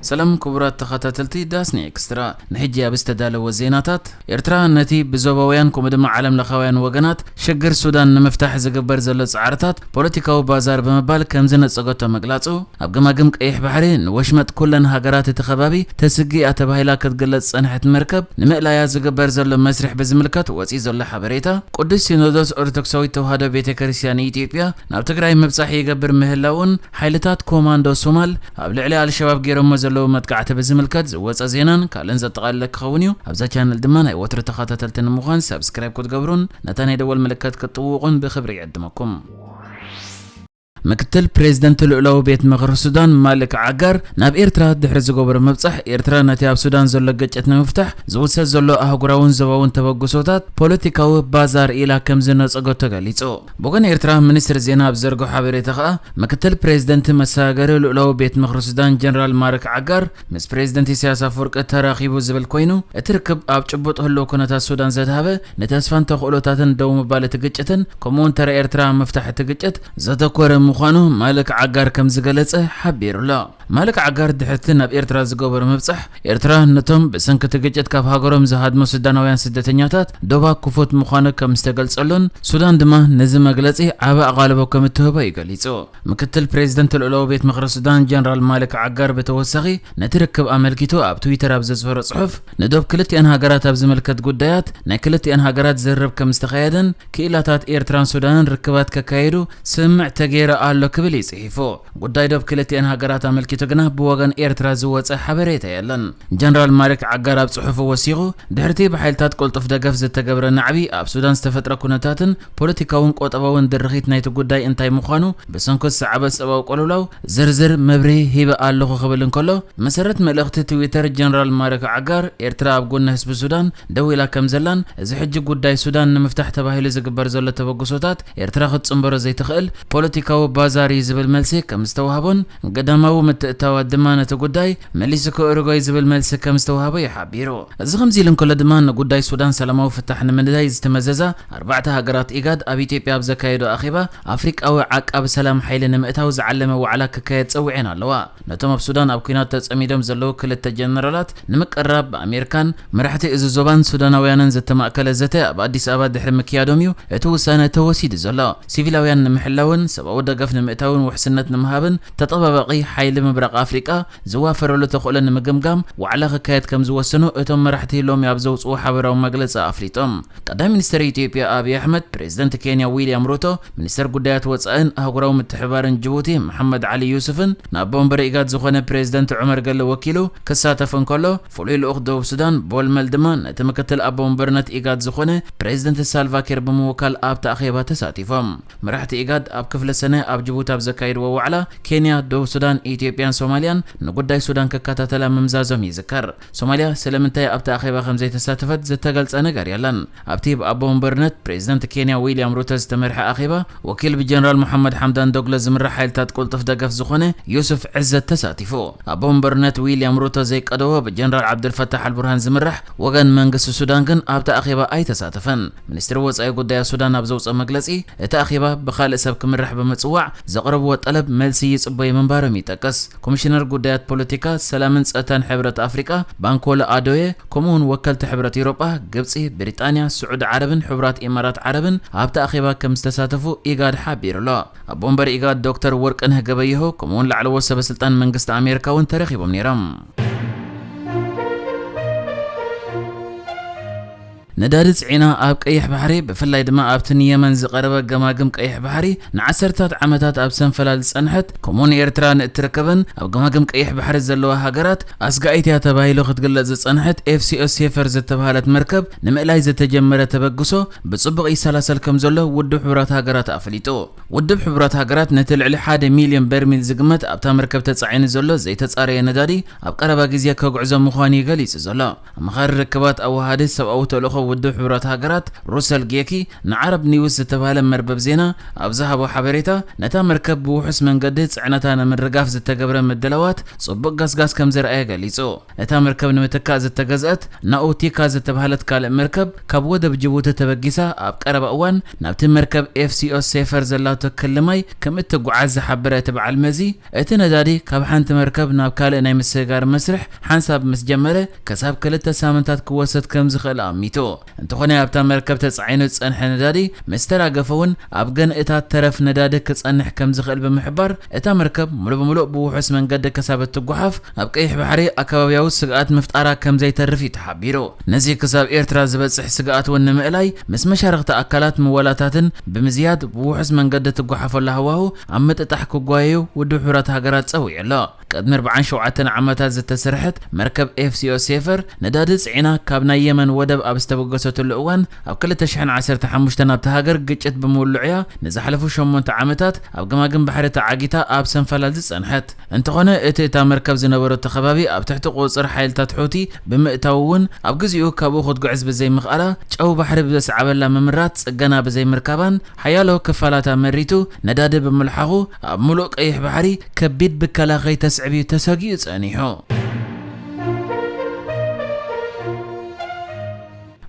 ሰላም ክቡራት ተኸታተልቲ ዳስኒ ኤክስትራ፣ ንሕጂ ኣብ ዝተዳለወ ዜናታት፣ ኤርትራ ነቲ ብዞባውያን ከምኡ ድማ ዓለም ለኻውያን ወገናት ሽግር ሱዳን ንምፍታሕ ዝግበር ዘሎ ጻዕርታት ፖለቲካዊ ባዛር ብምባል ከም ዝነጸገቶ ምግላጹ፣ ኣብ ገማግም ቀይሕ ባሕሪ ንወሽመጥ ኩለን ሃገራት እቲ ከባቢ ተስጊኣ ተባሂላ ክትግለጽ ዝጸንሐት መርከብ ንምእላያ ዝግበር ዘሎ መስርሕ ብዝምልከት ወጺኡ ዘሎ ሓበሬታ፣ ቅዱስ ሲኖዶስ ኦርቶዶክሳዊት ተዋህዶ ቤተ ክርስቲያን ኢትዮጵያ ናብ ትግራይ ምብጻሕ ይገብር ምህላውን ሓይልታት ኮማንዶ ሶማል ኣብ ልዕሊ ኣልሸባብ ገይሮሞ ዘለዉ መጥቃዕቲ ብዝምልከት ዝወጸ ዜናን ካልእን ዘጠቓለለ ክኸውን እዩ። ኣብዛ ቻነል ድማ ናይ ወትሩ ተኸታተልቲ ንምዃን ሳብስክራይብ ክትገብሩን ነታ ናይ ደወል ምልክት ክትጥውቑን ብኽብሪ ይዕድመኩም። ምክትል ፕሬዝደንት ልኡላዊ ቤት ምኽሪ ሱዳን ማልክ ዓጋር ናብ ኤርትራ ድሕሪ ዝገበሮ ምብጻሕ፣ ኤርትራ ነቲ ኣብ ሱዳን ዘሎ ግጭት ንምፍታሕ ዝውሰድ ዘሎ ኣህጉራውን ዞባውን ተበግሶታት ፖለቲካዊ ባዛር ኢላ ከም ዝነጸገቶ ገሊጹ። ብወገን ኤርትራ ሚኒስትሪ ዜና ኣብ ዘርግሖ ሓበሬታ ከኣ፣ ምክትል ፕሬዝደንት መሰጋገሪ ልኡላዊ ቤት ምኽሪ ሱዳን ጀነራል ማልክ ዓጋር ምስ ፕሬዝደንት ኢሳያስ ኣፈወርቂ ተራኺቡ ዝብል ኮይኑ፣ እቲ ርክብ ኣብ ጭቡጥ ህልው ኩነታት ሱዳን ዘድሃበ፣ ንተስፋን ተኽእሎታትን ደው ምባል እቲ ግጭትን ከምኡውን ተራ ኤርትራ ኣብ ምፍታሕ እቲ ግጭት ዘተኮረ ምዃኑ ማልክ ዓጋር ከም ዝገለጸ ሓቢሩ ኣሎ። ማልክ ዓጋር ድሕርቲ ናብ ኤርትራ ዝገበሮ ምብጻሕ፣ ኤርትራ ነቶም ብሰንኪ እቲ ግጭት ካብ ሃገሮም ዝሃድሙ ሱዳናውያን ስደተኛታት ዶባ ክፉት ምዃኑ ከም ዝተገልጸሉን፣ ሱዳን ድማ ነዚ መግለጺ ዓቢ ኣቓልቦ ከም እትህቦ እዩ ገሊጹ። ምክትል ፕሬዝደንት ልኡላዊ ቤት ምኽሪ ሱዳን ጀነራል ማልክ ዓጋር ብተወሳኺ ነቲ ርክብ ኣመልኪቱ ኣብ ትዊተር ኣብ ዘስፈሮ ጽሑፍ፣ ንዶብ ክልቲኣን ሃገራት ኣብ ዝምልከት ጉዳያት ናይ ክልቲኣን ሃገራት ዝርርብ ከም ዝተኻየደን ክኢላታት ኤርትራን ሱዳንን ርክባት ከካየዱ ስምምዕ ተገይሩ ኣሎ ክብል እዩ ጽሒፉ። ጉዳይ ዶብ ክልቲኣን ሃገራት ኣመልኪቱ ግና ብወገን ኤርትራ ዝወጸ ሓበሬታ የለን። ጀነራል ማልክ ዓጋር ኣብ ጽሑፉ ወሲኹ፣ ድሕርቲ ብሓይልታት ቅልጡፍ ደገፍ ዝተገብረ ናዕቢ ኣብ ሱዳን ዝተፈጥረ ኩነታትን ፖለቲካውን ቆጠባውን ድርኺት ናይቲ ጉዳይ እንታይ ምዃኑ ብሰንኩ ዝሰዓበ ሰብኣዊ ቅልውላው ዝርዝር መብርሂ ሂበ ኣለኹ ክብል እንከሎ፣ መሰረት መልእኽቲ ትዊተር ጀነራል ማልክ ዓጋር፣ ኤርትራ ኣብ ጎኒ ህዝቢ ሱዳን ደው ኢላ ከም ዘላን፣ እዚ ሕጂ ጉዳይ ሱዳን ንምፍታሕ ተባሂሉ ዝግበር ዘሎ ተበግሶታት ኤርትራ ክትጽንበሮ ዘይትኽእል ፖለቲካዊ ባዛር እዩ ዝብል መልሲ ከም ዝተዋህቦን፣ ገዳማዊ ምትእትታዋት ድማ ነቲ ጉዳይ መሊሱ ክእርጎ እዩ ዝብል መልሲ ከም ዝተዋህቦ እዩ ሓቢሩ። እዚ ከምዚ ኢሉ እንከሎ ድማ፣ ንጉዳይ ሱዳን ሰላማዊ ፍታሕ ንምንዳይ ዝተመዘዛ ኣርባዕተ ሃገራት ኢጋድ ኣብ ኢትዮጵያ ኣብ ዘካየዶ ኣኼባ፣ ኣፍሪቃዊ ዓቃቢ ሰላም ሓይሊ ንምእታው ዝዓለመ ዋዕላ ክካየድ ጸዊዐን ኣለዋ። ነቶም ኣብ ሱዳን ኣብ ኲናት ተጸሚዶም ዘለዉ ክልተ ጀነራላት ንምቅርራብ ብኣሜሪካን መራሕቲ እዚ ዞባን ሱዳናውያንን ዝተማእከለ ዘተ ኣብ ኣዲስ ኣበባ ድሕሪ ምክያዶም እዩ እቲ ውሳነ ተወሲዱ ዘሎ። ሲቪላውያን ንምሕላውን ሰብኣዊ ደገፍ ንምእታውን ውሕስነት ንምሃብን ተጠባባቒ ሓይሊ ምብራቕ ኣፍሪቃ ዝዋፈረሉ ተኽእሎ ንምግምጋም ዋዕላ ክካየድ ከም ዝወሰኑ እቶም መራሕቲ ሎሚ ኣብ ዘውፅዎ ሓበራዊ መግለፂ ኣፍሊጦም። ቀዳማይ ሚኒስትር ኢትዮጵያ ኣብይ ኣሕመድ፣ ፕሬዝደንት ኬንያ ዊልያም ሩቶ፣ ሚኒስትር ጉዳያት ወፃእን ኣህጉራዊ ምትሕብባርን ጅቡቲ መሐመድ ዓሊ ዩሱፍን ንኣቦ ወንበር ኢጋድ ዝኾነ ፕሬዝደንት ዑመር ገለ ወኪሉ ክሳተፍ እንከሎ፣ ፍሉይ ልኡኽ ደቡብ ሱዳን ቦል መል ድማ ነቲ ምክትል ኣቦ ወንበርነት ኢጋድ ዝኾነ ፕሬዝደንት ሳልቫ ኪር ብምውካል ኣብቲ ኣኼባ ተሳቲፎም። መራሕቲ ኢጋድ ኣብ ክፍለ ሰነ ኣብ ጅቡቲ ኣብ ዘካየድዎ ዋዕላ፣ ኬንያ፣ ደቡብ ሱዳን፣ ኢትዮጵያን ሶማልያን ንጉዳይ ሱዳን ክከታተላ ምምዛዞም ይዝከር። ሶማልያ ስለምንታይ ኣብቲ ኣኼባ ከም ዘይተሳተፈት ዝተገልጸ ነገር የለን። ኣብቲ ብኣቦ ወንበርነት ፕሬዝደንት ኬንያ ዊልያም ሩቶ ዝተመርሐ ኣኼባ፣ ወኪል ብጀነራል መሓመድ ሓምዳን ዶግሎ ዝምራሕ ሓይልታት ቅልጡፍ ደገፍ ዝኾነ ዩሱፍ ዕዘት ተሳቲፉ። ኣቦ ወንበርነት ዊልያም ሩቶ ዘይቀደዎ ብጀነራል ዓብዱልፈታሕ ኣልቡርሃን ዝምራሕ ወገን መንግስቲ ሱዳን ግን ኣብቲ ኣኼባ ኣይተሳተፈን። ሚኒስትሪ ወጻኢ ጉዳያት ሱዳን ኣብ ዘውፅኦ መግለጺ፣ እቲ ኣኼባ ብኻልእ ሰብ ክምራሕ ብምጽዋዕ ዘቕረብዎ ጠለብ መልሲ ይጽበዩ ምንባሮም ይጠቅስ። ኮሚሽነር ጉዳያት ፖለቲካ፣ ሰላምን ጸጥታን ሕብረት ኣፍሪቃ ባንኮለ ኣዶየ፣ ከምኡውን ወከልቲ ሕብረት ኤውሮጳ፣ ግብጺ፣ ብሪጣንያ፣ ስዑዲ ዓረብን ሕቡራት ኢማራት ዓረብን ኣብቲ ኣኼባ ከም ዝተሳተፉ ኢጋድ ሓቢሩ ኣሎ። ኣቦ ወንበር ኢጋድ ዶክተር ወርቅነህ ገበየሁ ከምኡውን ላዕለዎት ሰበስልጣን መንግስቲ ኣሜሪካ እውን ተረኺቦም ነይሮም። ነዳዲ ጽዒና ኣብ ቀይሕ ባሕሪ፣ ብፍላይ ድማ ኣብቲ ንየመን ዝቐረበ ገማግም ቀይሕ ባሕሪ ንዓሰርታት ዓመታት ኣብ ሰንፈላል ዝጸንሐት፣ ከምኡውን ኤርትራ ንእትርከበን ኣብ ገማግም ቀይሕ ባሕሪ ዘለዋ ሃገራት ኣስጋኢት እያ ተባሂሉ ክትግለጽ ዝጸንሐት ኤፍሲኦ ሴፈር ዝተባህለት መርከብ ንምእላይ ዝተጀመረ ተበግሶ ብጽቡቕ ይሰላሰል ከም ዘሎ ውድብ ሕቡራት ሃገራት ኣፍሊጡ። ውድብ ሕቡራት ሃገራት ነቲ ልዕሊ ሓደ ሚልዮን በርሚል ዝግመት ኣብታ መርከብ ተጻዒኑ ዘሎ ዘይተጻረየ ነዳዲ ኣብ ቀረባ ግዜ ከጉዕዞ ምዃኑ እዩ ገሊጹ ዘሎ። ኣማኻሪ ርክባት ኣወሃዲ ሰብኣዊ ተልእኾ ውድብ ሕቡራት ሃገራት ሩሰል ጌኪ ንዓረብ ኒውስ ዝተባህለ መርበብ ዜና ኣብ ዝሃቦ ሓበሬታ፣ ነታ መርከብ ብውሑስ መንገዲ ጽዕነታ ንምርጋፍ ዝተገብረ ምድላዋት ጽቡቕ ገስጋስ ከም ዘርኣየ ገሊጹ። እታ መርከብ ንምትካእ ዝተገዝአት ናኡቲካ ዝተባህለት ካልእ መርከብ ካብ ወደብ ጅቡቲ ተበጊሳ ኣብ ቀረባ እዋን ናብቲ መርከብ ኤፍሲኦ ሴፈር ዘላቶ ክሊ ማይ ከም እትጓዓዝ ዝሓበረ እቲ በዓል መዚ፣ እቲ ነዳዲ ካብ ሓንቲ መርከብ ናብ ካልእ ናይ ምስግጋር መስርሕ ሓንሳብ ምስ ጀመረ፣ ክሳብ ክልተ ሳምንታት ክወስድ ከም ዝኽእል ኣሚቱ። እንተኾነ፣ ኣብታ መርከብ ተጻዒኑ ዝጸንሐ ነዳዲ ምስ ተራገፈ እውን ኣብ ገንእታት ተረፍ ነዳዲ ክጸንሕ ከም ዝኽእል ብምሕባር፣ እታ መርከብ ሙሉ ብምሉእ ብውሑስ መንገዲ ክሳብ እትጓሓፍ፣ ኣብ ቀይሕ ባሕሪ ኣከባብያዊ ስግኣት ምፍጣራ ከም ዘይተርፍ እዩ ተሓቢሩ። ነዚ ክሳብ ኤርትራ ዝበጽሕ ስግኣት እውን ንምእላይ፣ ምስ መሻርኽቲ ኣካላት ምወላታትን ብምዝያድ ብውሑስ መንገዲ ትጓሓፈሉ ሃዋሁ ኣብ ምጥጣሕ ክጓየዩ ውድብ ሕቡራት ሃገራት ጸዊዑ ኣሎ። ቅድሚ ኣርባዓን ሸውዓተን ዓመታት ዝተሰርሐት መርከብ ኤፍሲኦ ሴፈር፣ ነዳዲ ጽዒና ካብ ናይ የመን ወደብ ኣብ ዝተበገሰትሉ እዋን፣ ኣብ ክልተ ሽሕን ዓሰርተ ሓሙሽተን ኣብታ ሃገር ግጭት ብምውልዑ እያ ንዝሓለፉ ሸሞንተ ዓመታት ኣብ ገማግም ባሕሪ ተዓጊታ ኣብ ሰንፈላል ዝጸንሐት። እንተኾነ፣ እቲ እታ መርከብ ዝነበረቶ ከባቢ ኣብ ትሕቲ ቁጽጽር ሓይልታት ሑቲ ብምእታዉ እውን፣ ኣብ ግዚኡ ካብኡ ክትጉዕዝ ብዘይምኽኣላ፣ ጨው ባሕሪ ብዘስዓበላ ምምራት ጽገና ብዘይምርካባን፣ ሓያሎ ክፋላታ መሪቱ ነዳዲ ብምልሓኹ፣ ኣብ ምሉእ ቀይሕ ባሕሪ ከቢድ ብከላ ከይተስዕብ እዩ ተሰጊኡ ጸኒሑ።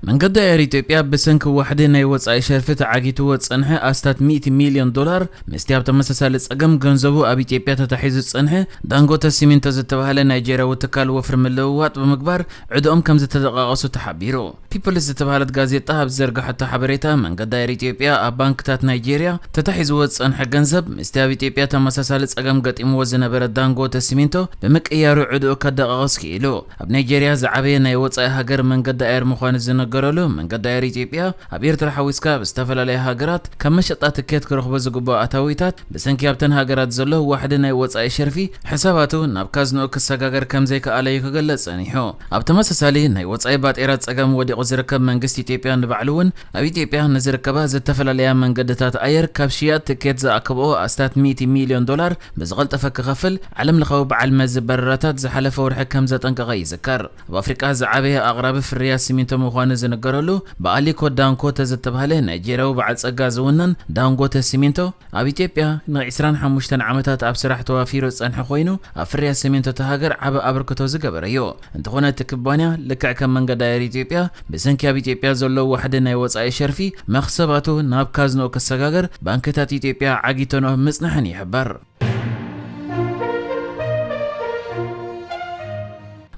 መንገዲ ኣየር ኢትዮጵያ ብሰንኪ ዋሕዲ ናይ ወጻኢ ሸርፊ ተዓጊትዎ ዝጸንሐ ኣስታት ሚእቲ ሚልዮን ዶላር፣ ምስቲ ኣብ ተመሳሳሊ ጸገም ገንዘቡ ኣብ ኢትዮጵያ ተታሒዙ ዝጸንሐ ዳንጎተ ሲሚንቶ ዝተባህለ ናይጄርያዊ ትካል ወፍሪ ምልውዋጥ ብምግባር ዕድኦም ከም ዝተደቃቐሱ ተሓቢሩ። ፒፕልስ ዝተባህለት ጋዜጣ ኣብ ዝዘርጋሐቶ ሓበሬታ፣ መንገዲ ኣየር ኢትዮጵያ ኣብ ባንክታት ናይጄርያ ተታሒዝዎ ዝጸንሐ ገንዘብ ምስቲ ኣብ ኢትዮጵያ ተመሳሳሊ ጸገም ገጢምዎ ዝነበረ ዳንጎተ ሲሚንቶ ብምቅያሩ ዕድኡ ከደቃቕስ ክኢሉ። ኣብ ናይጄርያ ዝዓበየ ናይ ወጻኢ ሃገር መንገዲ ኣየር ምዃኑ ዝነገረሉ መንገዲ ኣየር ኢትዮጵያ፣ ኣብ ኤርትራ ሓዊስካ ኣብ ዝተፈላለያ ሃገራት ካብ መሸጣ ትኬት ክረኽቦ ዝግብኦ ኣታዊታት ብሰንኪ ኣብተን ሃገራት ዘሎ ዋሕዲ ናይ ወጻኢ ሸርፊ፣ ሕሳባቱ ናብ ካዝንኡ ክሰጋገር ከም ዘይከኣለ እዩ ክገልጽ ጸኒሑ። ኣብ ተመሳሳሊ ናይ ወጻኢ ባጤራ ጸገም ወዲቑ ዝርከብ መንግስቲ ኢትዮጵያ ንባዕሉ እውን ኣብ ኢትዮጵያ ንዝርከባ ዝተፈላለያ መንገድታት ኣየር ካብ ሽያጥ ትኬት ዝኣከብኦ ኣስታት ሚእቲ ሚልዮን ዶላር ብዝቐልጠፈ ክኸፍል ዓለም ለኻዊ በዓል መዚ በረራታት ዝሓለፈ ወርሒ ከም ዘጠንቀቐ ይዝከር። ኣብ ኣፍሪቃ ዝዓበየ ኣቕራቢ ፍርያት ሲሚንቶ ምዃኑ ዝንገረሉ ብኣሊኮ ዳንኮተ ዝተባህለ ናይጄርያዊ በዓል ጸጋ ዝውነን ዳንጎተ ሲሚንቶ፣ ኣብ ኢትዮጵያ ንዒስራን ሓሙሽተን ዓመታት ኣብ ስራሕ ተዋፊሩ ዝጸንሐ ኮይኑ፣ ኣብ ፍርያት ሲሚንቶ እታ ሃገር ዓቢ ኣበርክቶ ዝገበረ እዩ። እንተኾነ፣ እቲ ኩባንያ ልክዕ ከም መንገዲ ኣየር ኢትዮጵያ ብሰንኪ ኣብ ኢትዮጵያ ዘሎ ዋሕዲ ናይ ወጻኢ ሸርፊ መኽሰባቱ ናብ ካዝንኡ ክሰጋገር ባንክታት ኢትዮጵያ ዓጊተንኦ ምጽንሐን ይሕበር።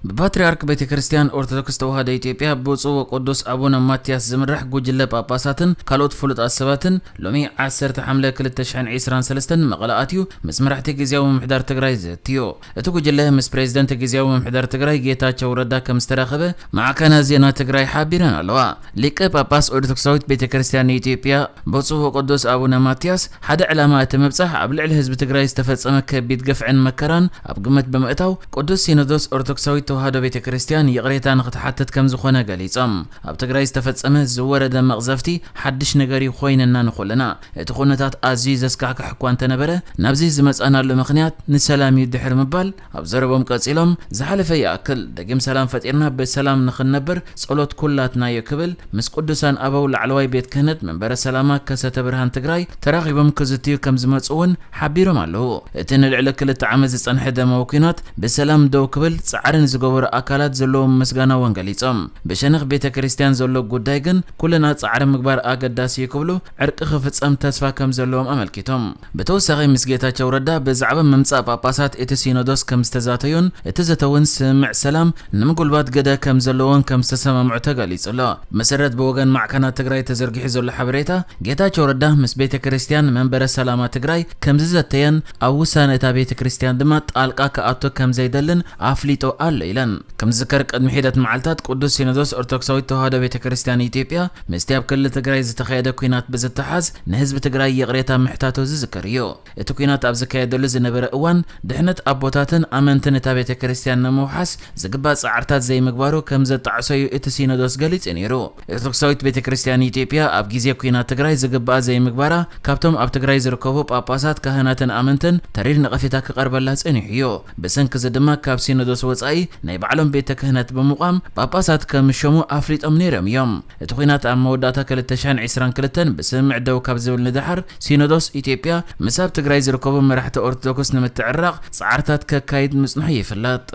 ብፓትርያርክ ቤተ ክርስቲያን ኦርቶዶክስ ተዋህዶ ኢትዮጵያ ብፁዕ ወቅዱስ ኣቡነ ማትያስ ዝምራሕ ጉጅለ ጳጳሳትን ካልኦት ፍሉጣት ሰባትን ሎሚ ዓሰርተ ሓምለ ክልተ ሽሕን ዕስራን ሰለስተን መቐለ ኣትዩ ምስ መራሕቲ ግዝያዊ ምምሕዳር ትግራይ ዘትዩ። እቲ ጉጅለ ምስ ፕሬዝደንት ግዝያዊ ምምሕዳር ትግራይ ጌታቸው ረዳ ከም ዝተራኸበ ማዕከናት ዜና ትግራይ ሓቢረን ኣለዋ። ሊቀ ጳጳስ ኦርቶዶክሳዊት ቤተ ክርስቲያን ኢትዮጵያ ብፁዕ ወቅዱስ ኣቡነ ማትያስ ሓደ ዕላማ እቲ ምብጻሕ ኣብ ልዕሊ ህዝቢ ትግራይ ዝተፈጸመ ከቢድ ግፍዕን መከራን ኣብ ግምት ብምእታው ቅዱስ ሲኖዶስ ኦርቶዶክሳዊት ተዋህዶ ቤተ ክርስቲያን ይቕሬታ ንክትሓትት ከም ዝኾነ ገሊጾም። ኣብ ትግራይ ዝተፈጸመ ዝወረደ መቕዘፍቲ ሓድሽ ነገር እዩ ኮይንና ንኹልና። እቲ ኩነታት ኣዝዩ ዘስካሕክሕ እኳ እንተነበረ ናብዚ ዝመጻናሉ ምኽንያት ንሰላም እዩ ድሕሪ ምባል ኣብ ዘረቦም ቀጺሎም፣ ዝሓለፈ ይኣክል፣ ደጊም ሰላም ፈጢርና ብሰላም ንኽንነብር ጸሎት ኩላትና እዩ ክብል፣ ምስ ቅዱሳን ኣበው ላዕለዋይ ቤት ክህነት መንበረ ሰላማ ከሰተ ብርሃን ትግራይ ተራኺቦም ክዝትዩ ከም ዝመጹ እውን ሓቢሮም ኣለዉ። እቲ ንልዕሊ ክልተ ዓመት ዝጸንሐ ደማዊ ኲናት ብሰላም ደው ክብል ጻዕሪ ንዝገበሩ ኣካላት ዘለዎም ምስጋና እውን ገሊጾም፣ ብሸነኽ ቤተ ክርስቲያን ዘሎ ጉዳይ ግን ኩልና ጻዕሪ ምግባር ኣገዳሲ እዩ ክብሉ፣ ዕርቂ ክፍጸም ተስፋ ከም ዘለዎም ኣመልኪቶም። ብተወሳኺ ምስ ጌታቸው ረዳ ብዛዕባ ምምጻእ ጳጳሳት እቲ ሲኖዶስ ከም ዝተዛተዩን እቲ ዘተ እውን ስምምዕ ሰላም ንምጉልባት ግደ ከም ዘለዎን ከም ዝተሰማምዑ ተገሊጹ ኣሎ። ብመሰረት ብወገን ማዕከናት ትግራይ ተዘርጊሑ ዘሎ ሓበሬታ፣ ጌታቸው ረዳ ምስ ቤተ ክርስቲያን መንበረ ሰላማ ትግራይ ከም ዝዘተየን ኣብ ውሳነ እታ ቤተ ክርስቲያን ድማ ጣልቃ ክኣቱ ከም ዘይደልን ኣፍሊጡ ኣሎ ኢለን። ከም ዝዝከር ቅድሚ ሒደት መዓልታት ቅዱስ ሲኖዶስ ኦርቶዶክሳዊት ተዋህዶ ቤተ ክርስቲያን ኢትዮጵያ ምስቲ ኣብ ክልል ትግራይ ዝተኻየደ ኲናት ብዝተሓዝ ንህዝቢ ትግራይ ይቕሬታ ምሕታቱ ዝዝከር እዩ። እቲ ኲናት ኣብ ዝካየደሉ ዝነበረ እዋን ድሕነት ኣቦታትን ኣመንትን እታ ቤተ ክርስቲያን ንምውሓስ ዝግባእ ጻዕርታት ዘይምግባሩ ከም ዘጣዕሶ እዩ እቲ ሲኖዶስ ገሊጹ ነይሩ። ኦርቶዶክሳዊት ቤተ ክርስቲያን ኢትዮጵያ ኣብ ግዜ ኲናት ትግራይ ዝግባኣ ዘይምግባራ ካብቶም ኣብ ትግራይ ዝርከቡ ጳጳሳት፣ ካህናትን ኣመንትን ተሪር ነቐፌታ ክቐርበላ ጸኒሑ እዩ። ብሰንኪ እዚ ድማ ካብ ሲኖዶስ ወጻኢ ናይ ባዕሎም ቤተ ክህነት ብምቋም ጳጳሳት ከም ዝሸሙ ኣፍሊጦም ነይሮም እዮም። እቲ ኲናት ኣብ መወዳእታ ክልተ ሽሕን ዕስራን ክልተን ብስምምዕ ደው ካብ ዝብል ንደሓር፣ ሲኖዶስ ኢትዮጵያ ምስ ኣብ ትግራይ ዝርከቡ መራሕቲ ኦርቶዶክስ ንምትዕራቕ ጻዕርታት ከካይድ ምጽንሑ ይፍለጥ።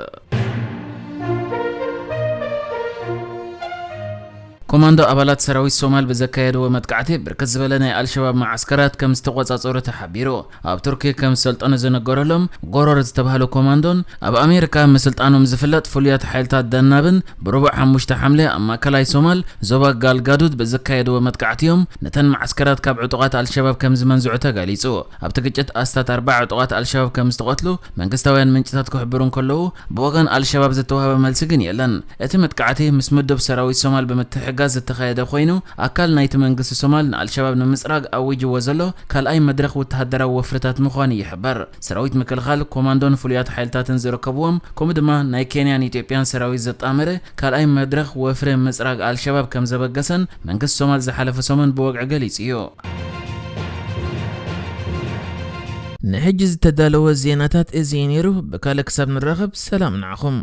ኮማንዶ ኣባላት ሰራዊት ሶማል ብዘካየድዎ መጥቃዕቲ ብርክት ዝበለ ናይ ኣልሸባብ መዓስከራት ከም ዝተቆጻጸሩ ተሓቢሩ። ኣብ ቱርኪ ከም ዝሰልጠኑ ዝነገረሎም ጎሮር ዝተባህሉ ኮማንዶን ኣብ ኣሜሪካ ምስልጣኖም ዝፍለጥ ፍሉያት ሓይልታት ደናብን ብረቡዕ ሓሙሽተ ሓምለ ኣብ ማእከላይ ሶማል ዞባ ጋልጋዱድ ብዘካየድዎ መጥቃዕቲ እዮም ነተን መዓስከራት ካብ ዕጡቓት ኣልሸባብ ከም ዝመንዝዑ ተገሊጹ። ኣብቲ ግጭት ኣስታት ኣርባዓ ዕጡቓት ኣልሸባብ ከም ዝተቐትሉ መንግስታውያን ምንጭታት ክሕብሩ እንከለዉ፣ ብወገን ኣልሸባብ ዝተዋህበ መልሲ ግን የለን። እቲ መጥቃዕቲ ምስ ምዱብ ሰራዊት ሶማል ብምትሕግጋዝ ዝተኻየደ ኮይኑ፣ ኣካል ናይቲ መንግስቲ ሶማል ንኣልሸባብ ንምጽራግ ኣዊጅዎ ዘሎ ካልኣይ መድረኽ ወተሃደራዊ ወፍርታት ምዃኑ ይሕበር። ሰራዊት ምክልኻል፣ ኮማንዶን ፍሉያት ሓይልታትን ዝርከብዎም፣ ከምኡ ድማ ናይ ኬንያን ኢትዮጵያን ሰራዊት ዘጣመረ ካልኣይ መድረኽ ወፍሪ ምጽራግ ኣልሸባብ ከም ዘበገሰን መንግስቲ ሶማል ዝሓለፈ ሰሙን ብወግዒ ገሊጹ እዩ። ንሕጂ ዝተዳለወ ዜናታት እዚ እዩ ነይሩ። ብካልእ ክሳብ ንራኸብ ሰላም ንዓኹም።